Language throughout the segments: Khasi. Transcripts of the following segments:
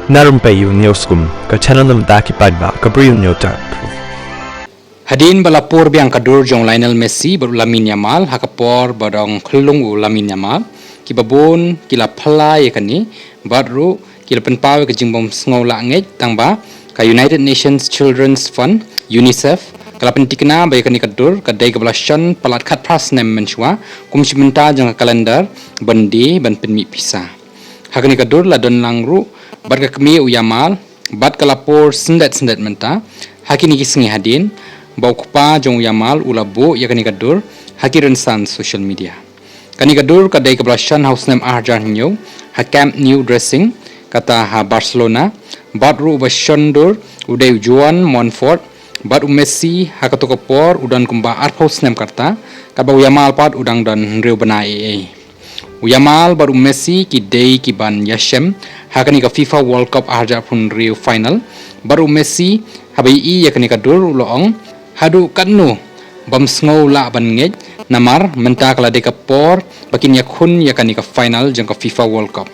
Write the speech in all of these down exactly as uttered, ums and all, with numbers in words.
Na Rympei U News Kum, ka channel na bynta ki paidbah ka Bri U News Tar. Hadien ba la pur biang ka dur jong Lionel Messi bad u Lamine Yamal ha ka por ba dang khyllung u Lamine Yamal, ki babun ki la phylla ïa kane bad ruh ki la pynpaw ïa ka jingbym sngew lah ngeit, tang ba ka United Nations Children's Fund, UNICEF, ka la pyntikna ba ïa kane ka dur ka dei kaba la shon palat khatphra snem mynshuwa kum shi bynta jong ka kalendar ban die ban pynmih pisa. Ha kane ka dur la don lang ruh bad ka kmie u Yamal bad ka la pur syndet syndet mynta ha kine ki sngi hadien ba u kpa jong u Yamal u la buh ïa kane ka dur ha ki rynsan social media. Kane ka dur ka dei kaba la shon ha u snem ar hajar hynñiew ha Camp Nou dressing kata ha Barcelona, bad ruh uba shon dur u dei u Joan Monfort, bad u Messi ha kato ka por u don kumba arphew snem ka rta, katba u Yamal pat u dang don hynriew bnai ei ei. U Yamal bad u Messi ki dei ki ban ïashem ha kane ka FIFA World Cup ar hajar arphew hynriew final, bad u Messi haba ïohi ïa kane ka dur u la ong, haduh katno bym sngew lah ban ngeit, namar mynta ka la dei ka por ba kin ïakhun ïa kane ka final jong ka FIFA World Cup.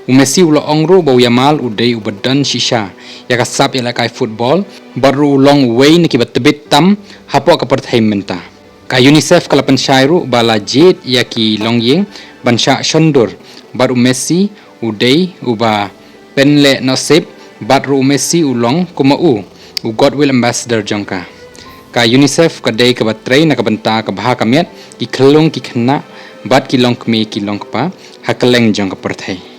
U Messi u la ong ruh ba u Yamal u dei uba don shisha ïa ka sap ïalehkai football, bad ruh u long uwei na kiba tbit tam hapoh ka pyrthei mynta. Ka UNICEF ka la pynshai ruh ba la jied ïa ki longïing ban shah shon dur, bad u Messi u dei uba pynlehnohsip, bad ruh u Messi u long kum ma u, u Goodwill Ambassador jong ka. Ka UNICEF ka dei kaba trei na ka bynta ka bha ka miat ki khyllung ki khynnah bad ki longkmie ki longkpa ha kylleng jong ka pyrthei.